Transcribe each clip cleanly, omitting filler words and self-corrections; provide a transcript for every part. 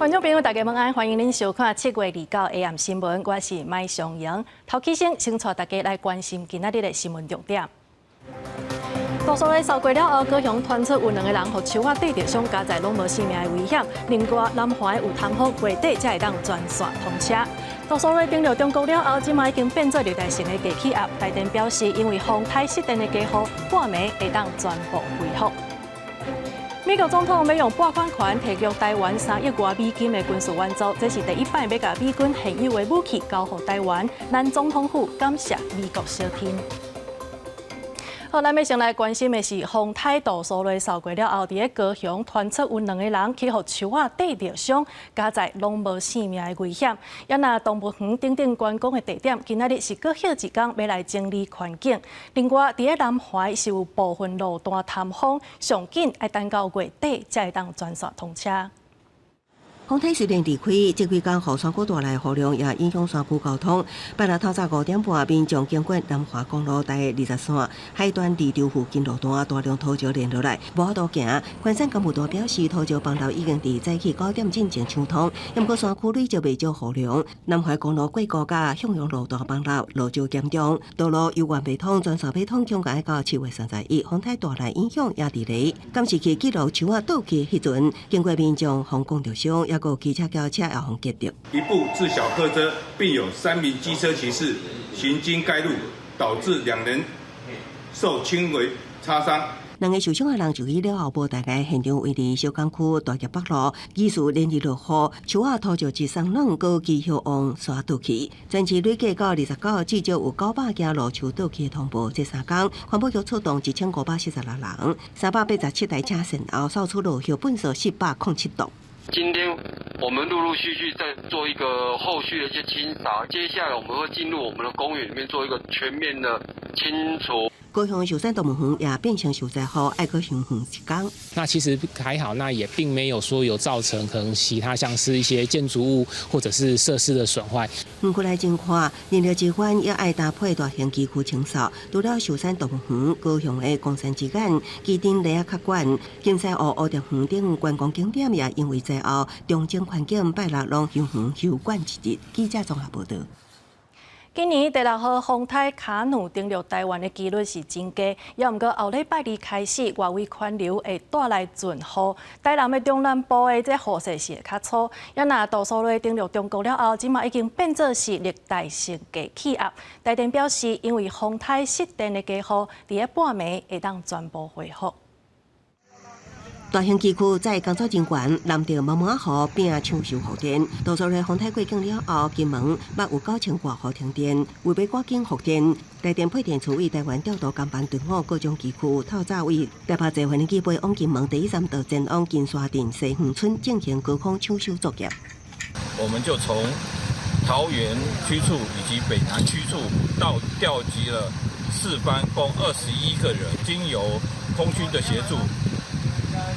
觀眾朋友，大家晚安，歡迎恁收看7月29 AM 新聞，我是麥尚瑩。頭起先，先帶大家來關心今仔日的新聞重點。杜蘇芮掃過了後，高雄傳出有兩個人予樹仔硩著傷，佳哉攏無性命的危險。另外，南橫有塌風，月底才會當全線通車。杜蘇芮登陸中國了後，這馬已經變做熱帶性的低氣壓。台電表示，因為風颱失電的低雨，半暝會當全部恢復。美國總統欲用撥款權提供台灣3億外美金的軍事援助，這是第一擺欲共美軍現有的武器交予台灣。咱總統府感謝美國相挺。好，咱欲先來關心的是風颱杜蘇芮掃過了後，佇咧高雄傳出有兩個人去予樹仔硩著傷，佳哉攏無性命的危險。也若動物園等等觀光的地點，今仔日是閣歇一工，欲來整理環境。另外，佇咧南橫是有部分路段塌風，上緊愛等到月底才會當全線通車。風颱雖然離開，這幾工予山區帶來雨量也影響山區交通。拜六透早5點半，民眾經過南橫公路第20線海端離州附近路段，大量土石連落來，無法度行。關山幹部團表示，土石崩落已經佇早起9點進前搶通，毋過山區累積袂少雨量。南橫公路過高佮向陽路段崩落，路石嚴重，道路猶原袂通，全線欲通，恐愛到7月31。風颱帶來影響也佇咧。監視器記錄樹仔倒去彼陣，經過民眾予撞著傷，抑閣有機車轎車也予擊著。一部自小客車，並有三名機車騎士行經該路，導致兩人受輕微擦傷。兩个受傷的人就醫了後，無大礙，現場位佇小港區大業北路，疑似連日落雨，樹仔土石一鬆軟，閣機械往煞倒去。全市累計到29，至少有900件路樹倒去的通報。這3工，環保局出動1546人，387台車善後，掃除落葉糞掃407噸。今天我們陸陸續續在做一個後續的一些清掃，接下來我們會進入我們的公園裡面做一個全面的清除。高雄壽山動物園也變成受災戶，愛閣休園一工。那其實還好，那也並沒有說有造成可能其他像是一些建築物或者是設施的損壞。園區內情況，人力資源也愛搭配大型機具清掃。除了壽山動物園，高雄的岡山之眼、旗津犁仔較懸、金獅湖蝴蝶園等觀光景點也因為災後重整環境，拜六攏休園休館一日。記者綜合報道。今年第六號風颱卡努登陸台灣的幾率是真低，也毋過後禮拜二開始，外圍環流會帶來陣雨，台南的中南部的這雨勢是會較粗。也若杜蘇芮登陸中國了後，這馬已經變做是熱帶性低氣壓。台電表示，因為風颱失電的低雨，佇咧半暝會當全部恢復。大型機具載工作人員攔著毛毛仔雨，拼搶修復電。杜蘇芮風颱過境了後，金門捌有9000外戶停電，為欲趕緊復電，台電配電處為台灣調度航班隊伍各種機具，透早為台北坐飛機飛往金門第一站就前往金沙鎮西園村進行高空搶修作業。我們就從桃園區處以及北南區處到調集了四班共21個人，經由空軍的協助。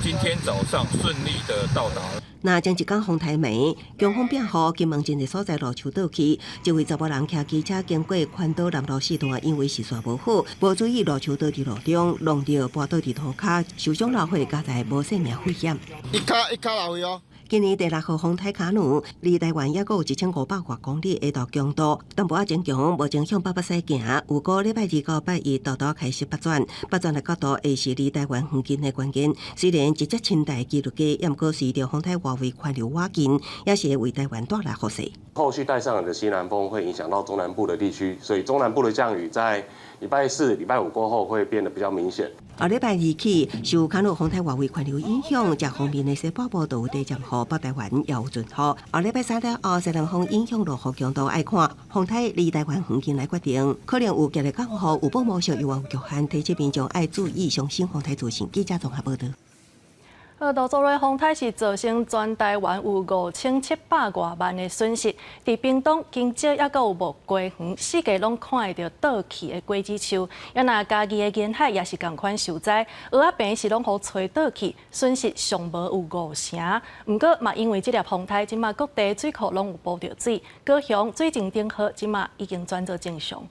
今天早上順利的到達。那前一工風颱暝，強風變雨，金門真濟所在路樹倒去，一位查某人騎機車經過寬島南路四段，因為視線無好，無注意路樹倒佇路中，弄著跋倒佇塗跤，受傷流血，佳哉無性命危險。一跤一跤流血哦。今年第六號風颱卡努，離台灣猶閣有1500外公里下到強度，淡薄仔增強，目前向北北西行。預估禮拜二到拜一沓沓開始北轉，北轉的角度會是離台灣附近的關鍵。雖然一隻清大幾率低，毋過隨著風颱外圍環流倚近，也是會為台灣帶來雨勢。後續帶上來的西南風會影響到中南部的地區，所以中南部的降雨在禮拜四、禮拜五過後會變得比較明顯。後禮拜二起，受卡努風颱外圍環流影響，這方面的西北部都有短暫雨，北台灣也有陣雨。後禮拜三了後，西南風影響落雨強度，愛看風颱離台灣附近來決定，可能有強烈降雨，預報模式猶有局限，提醒民眾愛注意上新風颱資訊。記者綜合報道。杜蘇芮風颱是造成全台灣有5700外萬的損失。佇屏東、金石抑閣有木瓜園，四界攏看會著倒去的果子樹。也若嘉義的沿海也是仝款受災，蚵仔棚是攏予吹倒去，損失上無有五成。毋過嘛，因為這粒風颱，這馬各地水庫攏有補著水，高雄水井頂好，這馬已經轉做正常。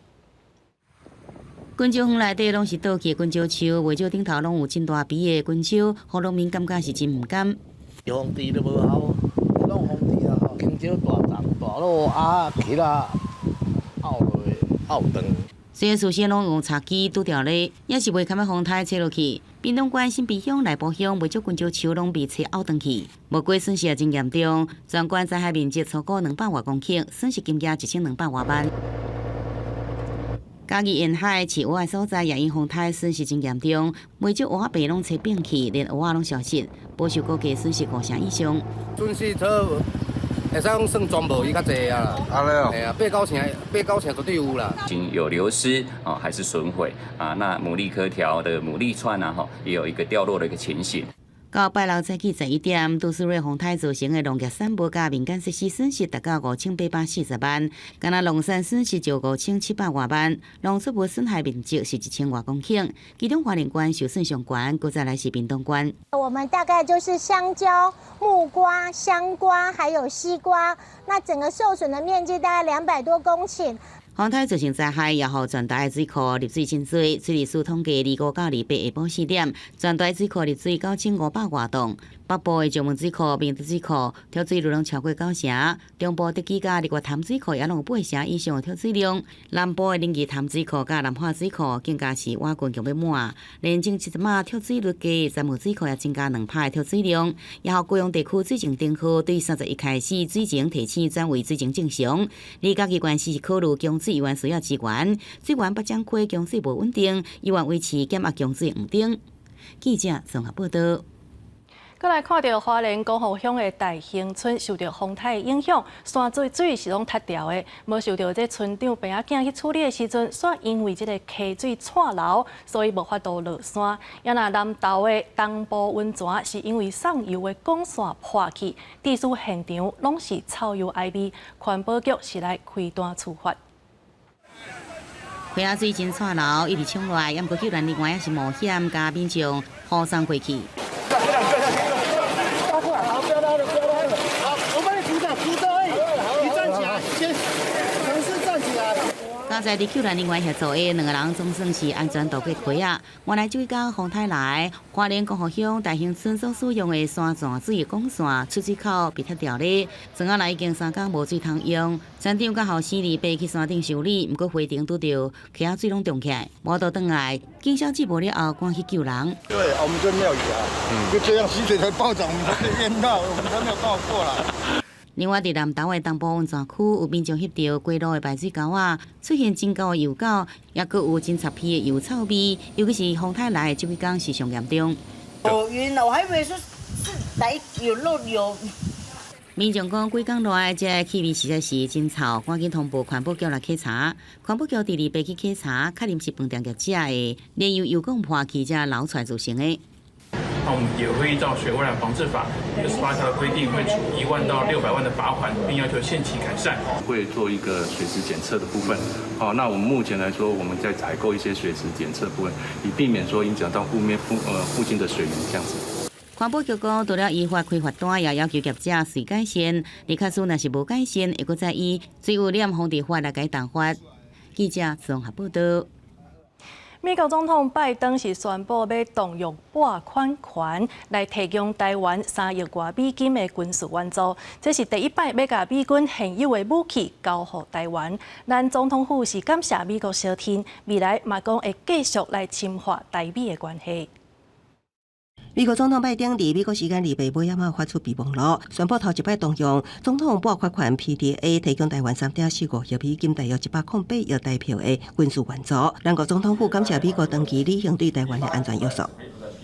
香蕉園內底攏是倒去的香蕉樹，袂少頂頭攏有真大筆的香蕉，予農民感覺是真毋甘。予風吹都無效，攏風蕉大丛大落啊，起啦拗落拗斷。雖然事先攏用柴機拄著咧，也是袂堪欲風颱吹落去。屏東縣新埤鄉、內埔鄉袂少香蕉樹攏被吹拗斷去，無過損失也真嚴重。全縣災害面積超過200外公頃，損失金額1200外萬。嘉義沿海飼蚵仔所在也因風颱損失真嚴重，袂少蚵仔棚攏吹扁去，連蚵仔攏消失，保守估計損失五成以上。損失會使講算全無伊較濟啊，係啊，八九成八九成絕對有啦。有流失哦，還是損毀啊？那牡蠣殼條的牡蠣串啊，吼，也有一個掉落的一個情形。到拜六早起11點，杜蘇芮風颱造成的農業產物佮民間設施損失達到5840萬，干焦農產損失就5700外萬，農作物損害面積是1000外公頃，其中花蓮縣受損上懸，閣再來是屏東縣。我們大概就是香蕉、木瓜、香瓜，還有西瓜，那整個受損的面積大概200多公頃。風颱造成災害，也予全台的水庫入水真濟。水利署統計，25到28下晡4點，全台水庫入水9500外噸。北部的石門水庫、明德水庫蓄水率攏超過九成，中部德基佮日月潭水庫也攏有八成以上的蓄水量。南部的林義潭水庫佮南化水庫更加是倚近強欲滿。連前一陣仔蓄水率低的杉木水庫也增加2%的蓄水量，也予高雄地區水情燈號對31開始水情提醒轉為水情正常。而嘉義縣市是考慮供水猶原需要支援，水源八掌溪供水無穩定，猶原維持減壓供水黃燈。記者綜合報道。閣來看著花蓮光復鄉的大興村受著風颱的影響，山水水是攏塌掉的。無受著這村長病仔囝去處理的時陣，煞因為這个溪水掣流，所以無法度落山。也若南投的東埔溫泉是因為送油的管線破去，致使現場攏是臭油翳味，環保局是來開單處罰。溪仔水真掣流，一直衝落來，猶過救援人員也是冒險，共民眾護送過去。好，不要拉了，不要拉了。好，我幫你扶著，扶著而已。你站起來，先，嘗試站起來。剛才佇救援人員協助下，兩个人總算是安全渡過溪仔。原來這幾工風颱來，花蓮光復鄉大興村所使用的山泉水管線出水口被拆掉咧，庄仔內已經3工無水通用。村長佮後生禮拜去山頂修理，毋過回程拄著溪仔水攏漲起來，無法度轉來。警消接報了後，趕去救人。對，我們就廟宇啊，就這樣溪水才暴漲，我們才被淹到，我們才沒有辦法過來。另外，佇南投的東埔溫泉區，有民眾翕著街路的排水溝仔，出現真厚的油垢，抑閣有真臭屁的油臭味，尤其是風颱來的這幾工是上嚴重。我暈了，我還以為說是來有漏油。民眾講，幾工來，這个氣味實在是真臭，趕緊通報環保局來稽查。環保局佇禮拜去稽查，確認是飯店業者的煉油油管破去才流出來造成的。那我們也會依照《水污染防治法》第18條的規定，會處1萬到600萬的罰款，並要求限期改善。會做一個水質檢測的部分。好，那我們目前來說，我們在採購一些水質檢測部分，以避免說影響到後面附近的水源這樣子。環保局講，除了依法開罰單，也要求業者隨改善。你假使若是無改善，會閣再以水污染防治法來共重罰。記者綜合報道。美國總統拜登是宣布欲動用撥款權來提供台灣3億外美金的軍事援助，這是第一擺欲共美軍現有的武器交予台灣。咱總統府是感謝美國相挺，未來嘛講會繼續來深化台美的關係。美國總統拜登佇美國時間28尾仔發出備忘錄，宣布頭一擺動用總統撥款權 PDA 提供台灣3.45億美金，大約108億台幣的軍事援助。咱國總統府感謝美國長期履行對台灣的安全約束。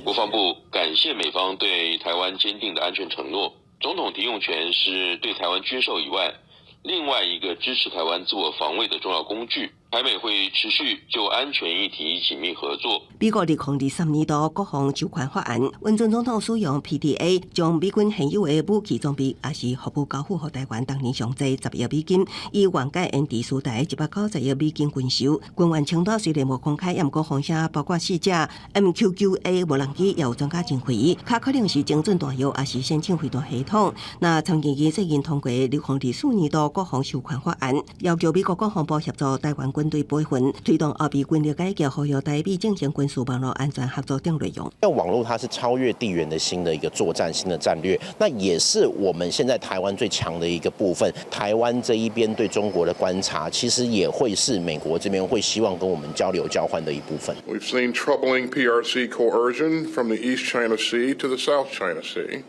國防部感謝美方對台灣堅定的安全承諾。總統提用權是對台灣軍售以外，另外一個支持台灣自我防衛的重要工具。台美會持續就安全議題緊密合作。美國2023年度國防授權法案，允准總統使用 PDA 將美軍現有的武器裝備，抑是服務交付予台灣，當年上濟10億美金，以緩解延遲事台190億美金軍售。軍援清單雖然無公開，毋過風聲包括四架 MQ-9A 無人機，也有專家認為，較可能是精準彈藥，抑是先進飛彈系統。那參議院最近通過2024年度國防授權法案，要求美國國防部協助台灣軍。軍隊培訓、推動後備軍力改革、呼籲台美進行軍事網路安全合作等內容。網絡它是超越地緣的新的一個作戰、新的戰略，那也是我們現在台灣最強的一個部分。台灣這一邊對中國的觀察，其實也會是美國這邊會希望跟我們交流交換的一部分。 We've seen troubling PRC coercion from the East China Sea to the South China Sea,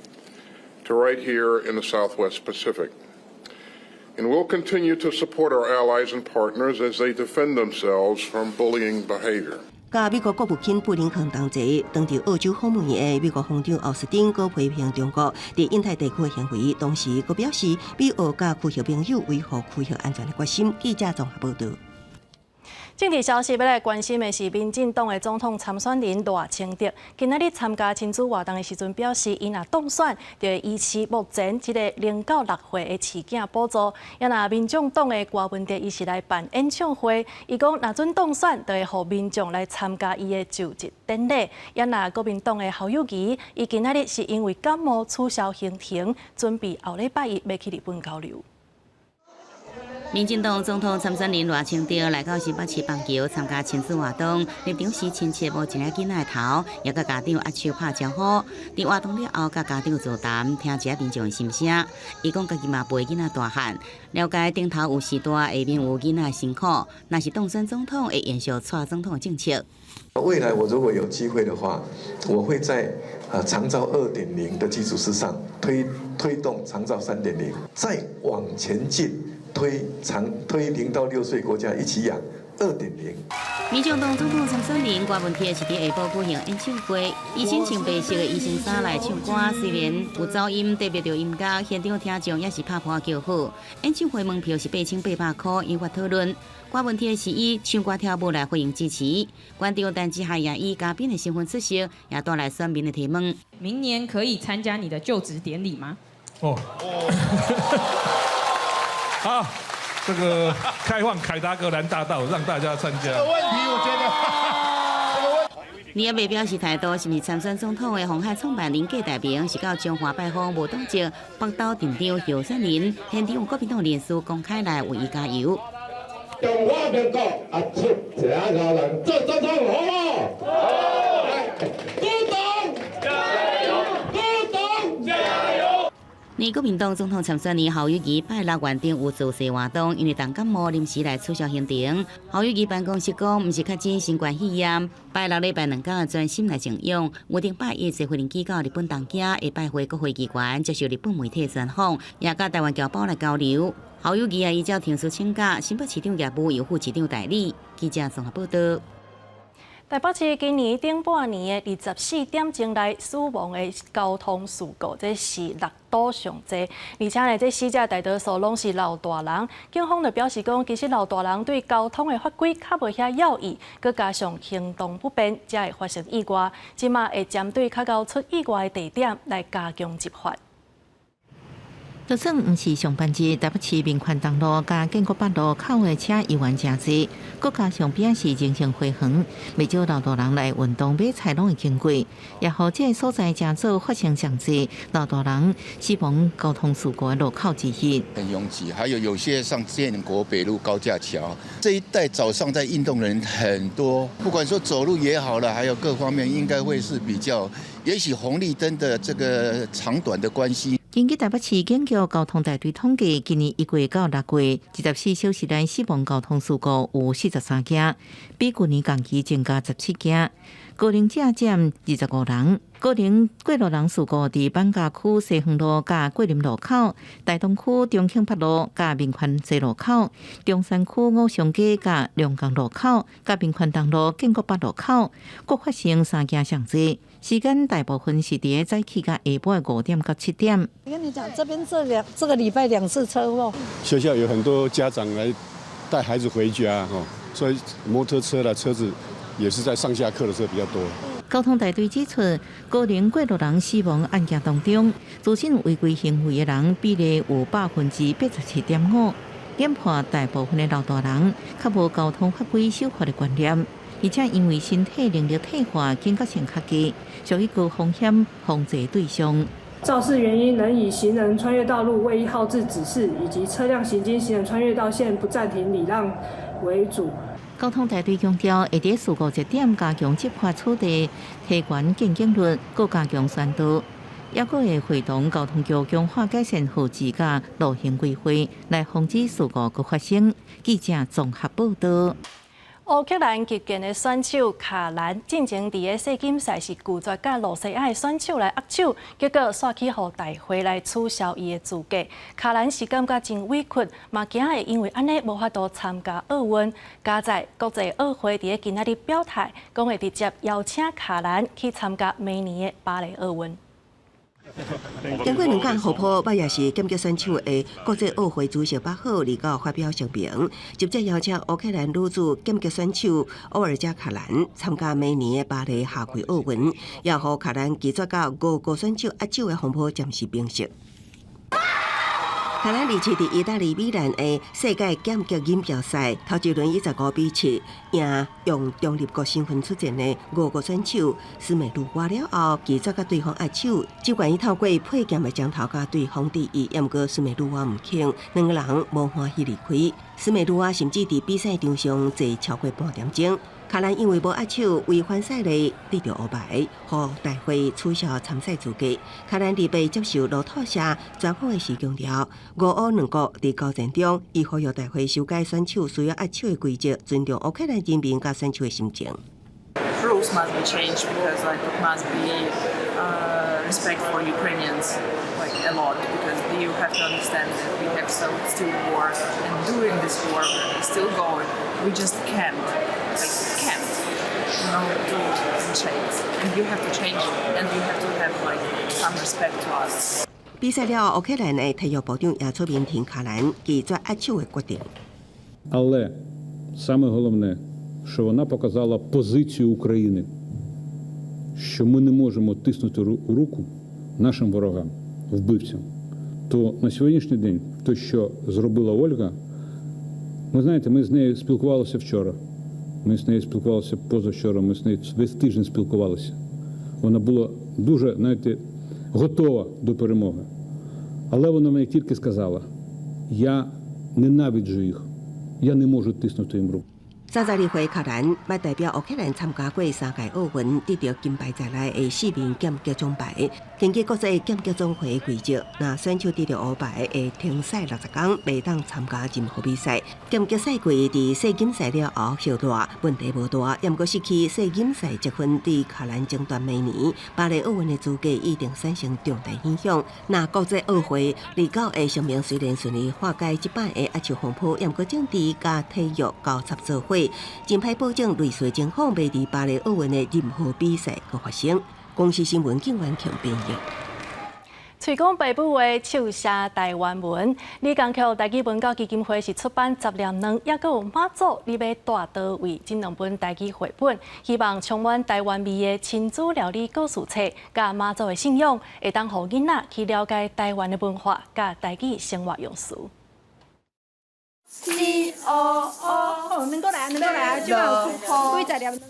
to right here in the Southwest Pacific. And we'll continue to support our allies and partners as they defend themselves from bullying behavior. 佮美國國務卿布林肯同齊，當佇澳洲訪問的美國防長奧斯汀，閣批評中國佇印太地區的行為，同時閣表示美澳佮區域盟友維護區域安全的決心。記者綜合報導。政治消息欲來關心的是，民進黨的總統參選人賴清德，今仔日參加親子活動的時陣表示，伊若當選，就會維持目前這个0到6歲的飼囝補助。也若民眾黨的柯文哲，伊是來辦演唱會，伊講若準當選，就會予民眾來參加伊的就職典禮。也若國民黨的侯友宜，伊今仔日是因為感冒取消行程，準備後禮拜一欲去日本交流。民進黨總統參選人賴清德來到新北市板橋參加親子活動，入場時親切摸一下囡仔的頭，也佮家長握手拍招呼。佇活動了後，佮家長座談，聽一下民眾的心聲。伊講家己嘛陪囡仔大漢，了解頂頭有序大，下面有囡仔的辛苦。若是當選總統，會延續蔡總統的政策。未來我如果有機會的話，我會在長照2.0的基礎之上推動長照3.0，再往前進。推長推0到6歲國家一起養2.0。民進黨總統參選人柯文哲是佇下晡舉行演唱會，伊身穿白色的醫生衫來唱歌，雖然有噪音特別著音樂，現場聽眾也是拍噗仔叫好。演唱會門票是8800塊，引發討論。柯文哲是以唱歌跳舞來回應支持，館長陳之漢也以嘉賓的身份出席，也帶來選民的提問。明年可以參加你的就職典禮嗎？哦。好，這個開放凱達格蘭大道，讓大家參加。這個問題，我覺得，這個問題。你也未表示態度，是毋是參選總統的鴻海創辦人郭台銘是到彰化拜訪無黨籍北斗鎮長候選人，現場有國民黨人士公開來為伊加油。中華民國啊，出一個人做總統，好無？好。郭董加油！郭董加油！而國民黨總統參選人侯友宜拜六原定有造勢活動，因為重感冒臨時來取消行程。侯友宜辦公室講，毋是確診新冠肺炎，拜六禮拜兩工專心來靜養。預定拜一坐飛機到日本東京，會拜會國會議員，接受日本媒體專訪，也佮台灣僑胞來交流。侯友宜也依照程序請假，新北市長業務由副市長代理。記者綜合報導。台北市今年頂半年的24點鐘內死亡的交通事故，這是六度上濟，而且呢，這死者大多數攏是老大人。警方就表示講，其實老大人對交通的法規較無遐要意，閣加上行動不便，才會發生意外。這馬會針對較𠢕出意外的地點來加強執法。就算毋是上班日，台北市民權東路佮建國北路口的車猶原誠濟，閣加上邊仔是人生花園，袂少老大人來運動買菜攏會經過，也予這个所在誠早發生上濟老大人死亡交通事故的路口之一。很擁擠，還有有些上建國北路高架橋這一帶，早上在運動的人很多，不管說走路也好了，還有各方面應該會是比較，也許紅綠燈的這個長短的關係。根據台北市警局交通大隊統計，今年1月到6月，24小時內死亡交通事故有43件，比去年同期增加17件。高齡者佔25人。高齡過路人事故佇艋舺區西園路佮桂林路口、大同區中興北路佮民權西路口、中山區五常街佮龍江路口、佮民權東路建國北路口，各發生三件上濟。時間大部分是佇早起佮下晡的5點到7點。我跟你講，這邊這個禮拜兩次車禍。學校有很多家長來帶孩子回家，所以摩托車啦、車子也是在上下課的時候比較多。交通大隊指出，高齡過路人死亡案件當中，自身違規行為的人比例有87.5%，研判大部分的老大人較無交通法規守法的觀念，而且因為身體能力退化，警覺性較低，屬於高風險犯罪對象。肇事原因仍以行人穿越道路未依號誌指示，以及車輛行經行人穿越道線不暫停禮讓為主。交通大隊強調，會佇事故熱點加強執法處理，提懸見警率，閣加強宣導，抑閣會會同交通局強化改善號誌佮路行規範，來防止事故閣發生。記者綜合報道。烏克蘭擊劍的選手卡蘭進前佇个世錦賽是拒絕佮露西亞的選手來握手，結果煞去予大會來取消伊的資格。卡蘭是感覺真委屈，嘛驚會因為按呢無法度參加奧運。佳哉國際奧會佇个今仔日表態，講會直接邀請卡蘭去參加明年的巴黎奧運。經過兩工風波，尾也是劍擊選手的國際奧會主席巴赫二九發表聲明，直接邀請烏克蘭女子劍擊選手奧爾加卡蘭參加明年的巴黎夏季奧運，也予卡蘭拒絕佮俄國選手握手的風波暫時平息。卡蘭二七佇意大利米蘭的世界劍擊錦標賽，頭一輪以15比7贏用中立國身份出戰的俄國選手斯美魯娃了後，拒絕佮對方握手，只願意透過佩劍的針頭佮對方致意，毋過斯美魯娃毋肯，兩個人無歡喜離開。斯美魯娃甚至佇比賽場上坐超過半點鐘。卡蘭因為無握手，違反賽例得著烏牌，予大會取消參賽資格。卡蘭二八接受路透社專訪的時強調，俄烏兩國佇交戰中，伊呼籲大會修改選手需要握手的規則，尊重烏克蘭人民佮選手的心情。 Rules must be changed because like it must be respect for Ukrainians like a lot, because you have to understand that we have so still war, and during this war still going, we just can't like can't do handshakes, and you have to change and you have to have like some respect to us. 比賽了後，烏克蘭的體育部長也出面挺卡蘭拒絕握手的決定。 Але саме головне, що вона показала позицію України, що ми не можемо тиснути руку нашим ворогам, вбивцям. То на сьогоднішній день, то, що зробила Ольга, ви знаєте, ми з нею спілкувалися вчора. Ми з нею спілкувалися позавчора, ми з нею весь тиждень спілкувалися. Вона була дуже, знаєте, готова до перемоги. Але вона мені тільки сказала: я ненавиджу їх, я не можу тиснути їм руку. 32歲卡蘭捌代表烏克蘭參加過三屆奧運，得著金牌在內的四面劍擊獎牌。根據國際劍擊總會規則，若選手得著烏牌會停賽60天，袂當參加任何比賽。劍擊賽季佇世錦賽了後歇熱，問題無大，毋過失去世錦賽積分，對卡蘭爭奪明年巴黎奧運的資格一定產生重大影響。若國際奧會二九的聲明雖然順利化解這擺的握手風波，毋過政治佮體育交插做伙，真歹保證類似情況袂佇巴黎奧運的任何比賽閣發生。公視新聞警員強編譯。喙講爸母話，手寫台灣文。李江橋台語文教基金會是出版十粒卵，抑閣有媽祖，你欲蹛佗位？這兩本台語繪本，希望充滿台灣味的親子料理故事冊，佮媽祖的信仰，會當予囡仔去了解台灣的文化，佮台語生活用詞。 C O O，兩個來，兩個來，這有幾十粒。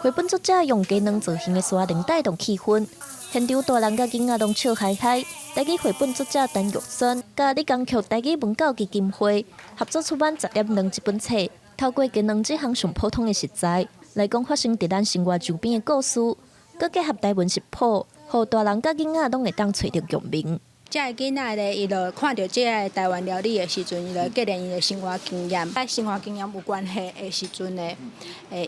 繪本作者用雞卵造型的沙龍帶動氣氛，現場大人佮囡仔攏笑嗨嗨。台語繪本作者陳玉萱佮李江橋台語文教基金會合作出版《十粒卵》這本冊，透過雞卵這項上普通的食材來講發生佇咱生活周邊的故事，閣結合台灣食譜，予大人佮囡仔攏會當揣著共鳴。這个囡仔咧，伊就看著這个台灣料理的時陣，伊就結連伊的生活經驗，佮生活經驗有關係的時陣咧，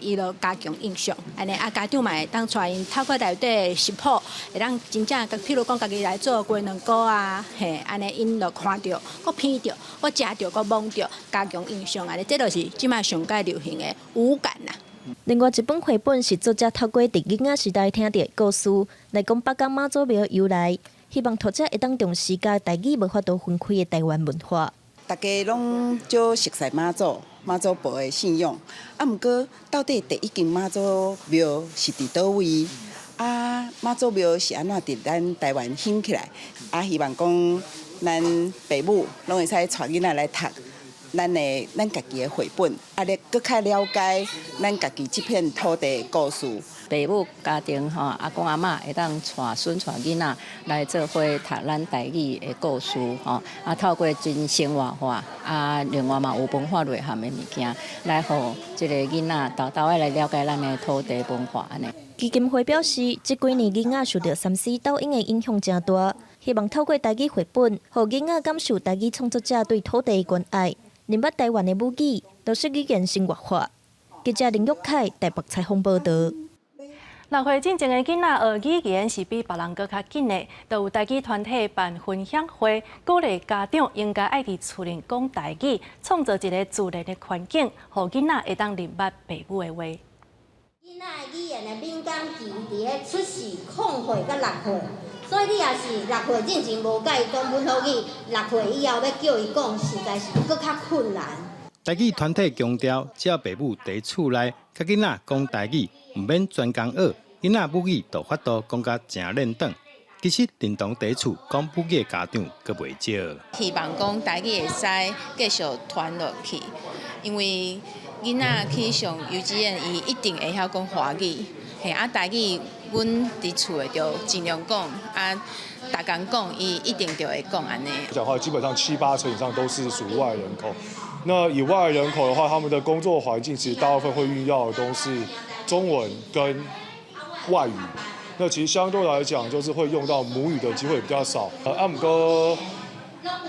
伊就加強印象。按呢啊，家長嘛會當帶𪜶透過內底的食譜，會當真正，譬如講家己來做雞卵糕啊，嘿，按呢𪜶就看著，閣鼻著，閣食著，閣摸著，加強印象按呢，這就是這擺上蓋流行的五感啦。另外一本繪本是作者透過佇囡仔時代聽著的故事，來講北港媽祖廟的由來。希望讀者會當重視佮台語無法度分開的台灣文化。大家攏足熟似媽祖、媽祖婆的信仰，啊，毋過到底第一間媽祖廟是佇佗位？啊，媽祖廟是按怎佇咱台灣興起來？啊，希望講咱爸母攏會使帶囡仔來讀。咱的咱家己的繪本，啊，咧閣較了解咱家己這片土地的故事。爸母家庭吼，阿公阿嬤會當帶孫帶囡仔來做伙讀咱台語的故事吼，啊，透過真生活化，啊，另外嘛有文化內涵的物件，來予這個囡仔沓沓仔來了解咱的土地文化按呢。基金會表示，這幾年囡仔受著3C 抖音的影響誠大，希望透過台語繪本，予囡仔感受台語創作者對土地的關愛，認捌台灣的母語，落實語言生活化。記者林玉凱台北採訪報導。6歲進前的囡仔學語言是比別人閣較緊的，就有台語團體辦分享會，鼓勵家長應該愛佇厝裡講台語，創造一個自然的環境，予囡仔會當認捌爸母的話。囡仔的語言的敏感期佇咧出世0歲到6歲，所以你若是6歲進前無共伊講本土語，6歲以後欲叫伊講，實在是閣較困難。台語團體強調，只要爸母佇厝內共囡仔講台語，毋免專工學，囡仔母語就法度講甲誠輪轉。其實，認同佇厝講母語的家長閣袂少。希望講台語會使繼續傳落去，因為囡仔去上幼稚園，伊一定會曉講華語。嘿，啊，台語，阮佇厝的就盡量講，啊，逐工講，伊一定就會講按呢。講話基本上七八成以上都是屬於外來人口。那以外來人口的話，他們的工作環境其實大部分會遇到的都是中文跟外語。那其實相對來講，就是會用到母語的機會比較少。啊毋過，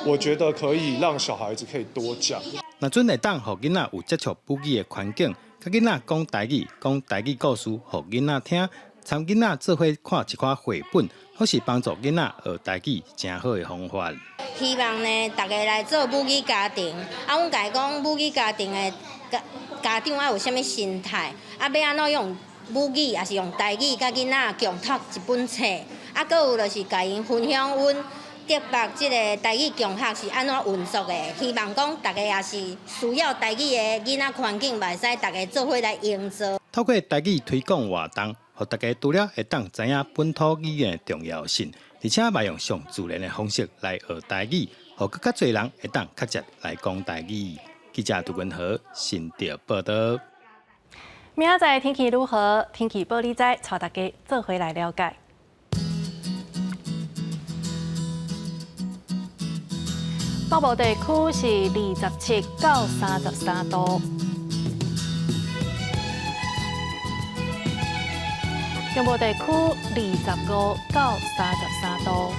我覺得可以讓小孩子可以多講。若準會當予囡仔有接觸母語的環境，共囡仔講台語，講台語故事，予囡仔聽，參囡仔做伙看一寡繪本，或是幫助囡仔學台語，誠好的方法。希望呢，大家來做母語家庭。啊，阮共伊講母語家庭的家家長愛有啥物心態？啊，欲按怎用母語，抑是用台語，共囡仔共讀一本冊。啊，閣有就是共𪜶分享阮竹北這个台語共學是按怎運作的。希望講大家也是需要台語的囡仔環境，嘛會使大家做伙來營造。透過台語推廣活動，予大家除了會當知影本土語言的重要性，而且嘛用上自然的方式來學台語，予閣較濟人會當較捷來講台語。記者杜文和新竹報導。明仔載天氣如何？天氣報你知，帶大家做伙來了解。北部地區是27到33度，中部地區25到33度，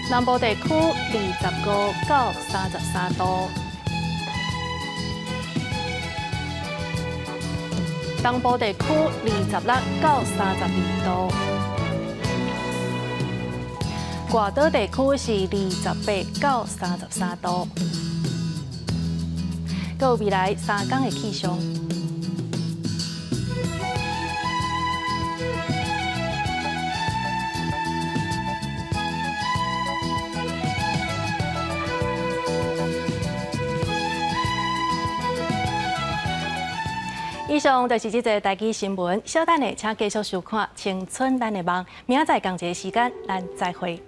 南部地區25到33度，東部地區26到32度。外島地區是28到33度，閣有未來三工的氣象。以上就是這節台語新聞，稍等下請繼續收看《青春咱的夢》，明仔載仝一个時間，咱再會。